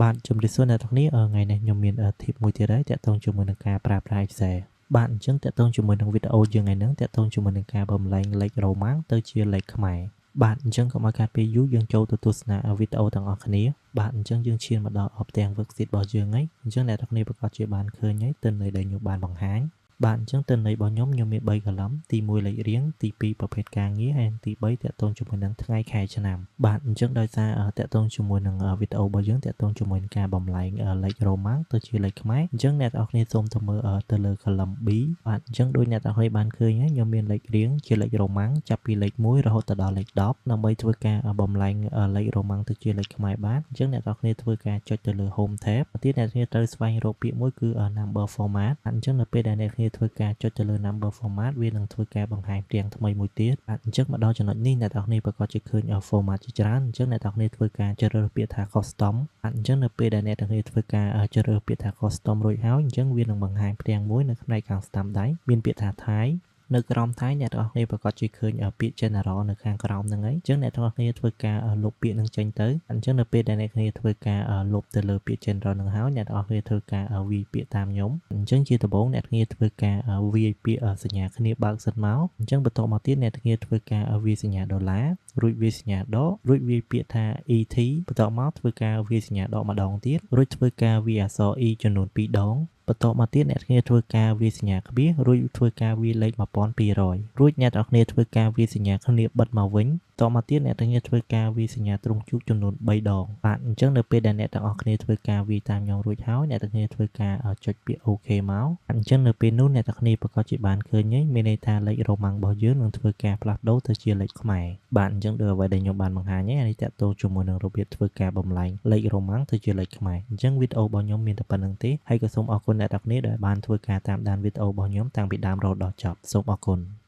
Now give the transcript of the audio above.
បាទជំរាបសួរអ្នកទាំងគ្នាថ្ងៃនេះខ្ញុំមាន tip មួយទៀតហើយតាក់ទងជាមួយនឹងការប្រើប្រាស់ Excel បាទអញ្ចឹងតាក់ទងជាមួយនឹងវីដេអូយើងថ្ងៃហ្នឹងតាក់ទងជាមួយនឹងការបំលែងលេខរ៉ូម៉ាំងទៅជាលេខខ្មែរបាទអញ្ចឹងកុំឲ្យខាតពេលយូរយើងចូលទៅទស្សនាវីដេអូទាំងអស់គ្នាបាទអញ្ចឹងយើងឈានមកដល់ផ្ទាំង worksheet របស់យើងហើយអញ្ចឹងអ្នកទាំងគ្នាប្រាកដជាបានឃើញហើយទិន្នន័យដែលខ្ញុំបានបង្ហាញបាទអញ្ចឹងទិន្នន័យរបស់ខ្ញុំខ្ញុំមាន3 column ទី1លេខរៀងទី2ប្រភេទការងារហើយទី3តាក់ទងជាមួយនឹងថ្ងៃខែឆ្នាំបាទអញ្ចឹងដោយសារតាក់ទងជាមួយនឹងវីដេអូរបស់យើងតាក់ទងជាមួយនឹងការបំលែងលេខរ៉ូម៉ាំងទៅជាលេខខ្មែរអញ្ចឹងអ្នកទាំងអស់គ្នាសូមទៅមើលទៅលើ column B បាទអញ្ចឹងដូចអ្នកទាំងអស់គ្នាបានឃើញហើយខ្ញុំមានលេខរៀងជាលេខរ៉ូម៉ាំងចាប់ពីលេខ1រហូតទៅដល់លេខ10ដើម្បីធ្វើការបំលែងលេខរ៉ូម៉ាំងទៅជាលេខខ្មែរបាទអញ្ចឹងអ្នកទាំងអស់គ្នាធ្វើការចុចទៅលើ home tab ទៀតអ្នកទាំងអស់គ្នាត្រូវស្វែងរកពាក្យមួយគឺ number format អញ្ចឹងនៅពេលដែលអ្នកគ្នាធ្វើការចុចទៅលើ number format វានឹងធ្វើការបង្ហាញផ្ទាំងថ្មីមួយទៀតបាទអញ្ចឹងមកដល់ចំណុចនេះអ្នកទាំងគ្នាប្រាកដជាឃើញ format ជាច្រើនអញ្ចឹងអ្នកទាំងគ្នាធ្វើការជ្រើសរើសពាក្យថា custom បាទអញ្ចឹងនៅពេលដែលអ្នកទាំងគ្នាធ្វើការជ្រើសរើសពាក្យថា custom រួចហើយអញ្ចឹងវានឹងបង្ហាញផ្ទាំងមួយនៅផ្នែកខាងស្ដាំដៃមានពាក្យថា type នៅក្រោម type អ្នកទាំងអស់គ្នាប្រាកដជាឃើញពាក្យ general នៅខាងក្រោមហ្នឹងហើយអញ្ចឹងអ្នកទាំងអស់គ្នាធ្វើការលុបពាក្យហ្នឹងចេញទៅអញ្ចឹងនៅពេលដែលអ្នកគ្នាធ្វើការលុបទៅលើពាក្យ general ហ្នឹងហើយអ្នកទាំងអស់គ្នាធ្វើការវាយពាក្យតាមខ្ញុំអញ្ចឹងជាដំបូងអ្នកគ្នាធ្វើការវាយពាក្យសញ្ញាគ្នាបើកសិនមកអញ្ចឹងបន្តមកទៀតអ្នកគ្នាធ្វើការវាយសញ្ញាដុល្លាររួចវាយសញ្ញាដករួចវាយពាក្យថា ET បន្តមកធ្វើការវាយសញ្ញាដកម្ដងទៀតរួចធ្វើការវាយអក្សរ E ចំនួន2ដងបន្តមកទៀតអ្នកគ្នាធ្វើការវាយសញ្ញាក្បៀសរួចធ្វើការវាយលេខ1200រួចអ្នកទាំងគ្នាធ្វើការវាយសញ្ញាគ្នាបិទមកវិញតមកទៀតអ្នកទាំងគ្នាធ្វើការវាយសញ្ញាទ្រុងជូកចំនួន3ដងបាទអញ្ចឹងនៅពេលដែលអ្នកទាំងអស់គ្នាធ្វើការវាយតាមខ្ញុំរួចហើយអ្នកទាំងគ្នាធ្វើការចុចពាក្យ OK មកអញ្ចឹងនៅពេលនោះអ្នកទាំងគ្នាប្រាកដជាបានឃើញហើយមានន័យថាលេខរ៉ូម៉ាំងរបស់យើងនឹងធ្វើការផ្លាស់ប្ដូរទៅជាលេខខ្មែរបាទអញ្ចឹងដោយអ្វីដែលខ្ញុំបានបង្ហាញនេះនេះតាក់ទងជាមួយនឹងរបៀបធ្វើការបំលែងលេខរ៉ូម៉ាំងទៅជាលេខខ្មែរអញ្ចឹងវីដេអូរបស់ខ្ញុំមានតែប៉ុណ្្នឹងទេហើយក៏សូមអរគុណអ្នកទាំងគ្នាដែលបានធ្វើការតាមដានវីដេអូរបស់ខ្ញុំតាំងពីដើមរហូតដល់ចប់សូមអរគុណ។